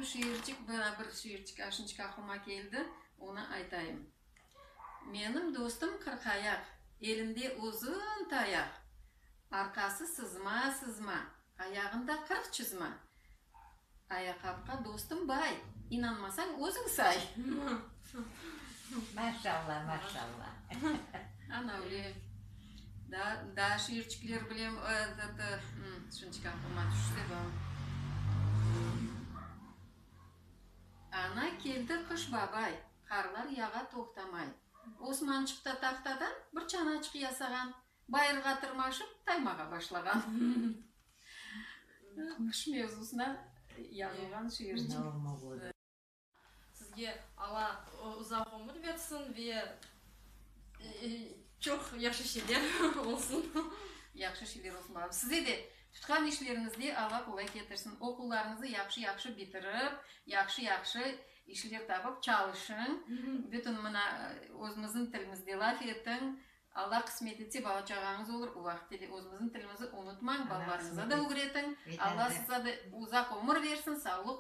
Bu şiirçik, mına bir şiirçik aşınçıq aqlıma keldi, onı aytayım. Menim dostum Qırqayaq, elinde uzun tayaq, arqası sızma-sızma, ayağında 40 çızma. Ayaqapqa dostum bay, inanmasañ özüñ say. Maşalla, maşalla. Ana öyle. Daa, daa şiirçikler bilem, şunçıq aqlıma tüşse bu. Ana keldi Qış babay, qarlar yağa toqtamay. Osmançıq ta tahtadan bir çanaçıq yasağan, bayırğa tırmaşıp taymağa başlağan. Qış mevzusına yazılğan şiirçik. Sizge Alla uzaq ömür bersin ve çoq yahşı şeyler olsun. Yahşı şeyler olsun, balam. Size de tutqan işleriñizde Alla qolay ketirsin. Oquvlarıñızı yahşı-yahşı bitirip, yahşı-yahşı işler tapıp çalışıñ. Bütün mına özümizniñ tilimizde laf etiñ. Alla qısmet etse, bala-çağañız olur, o vaqıtte de özümizniñ tilimizi unutmañ, balalarıñıza da ögretiñ. Alla size de uzaq ömür versin, sağlıq.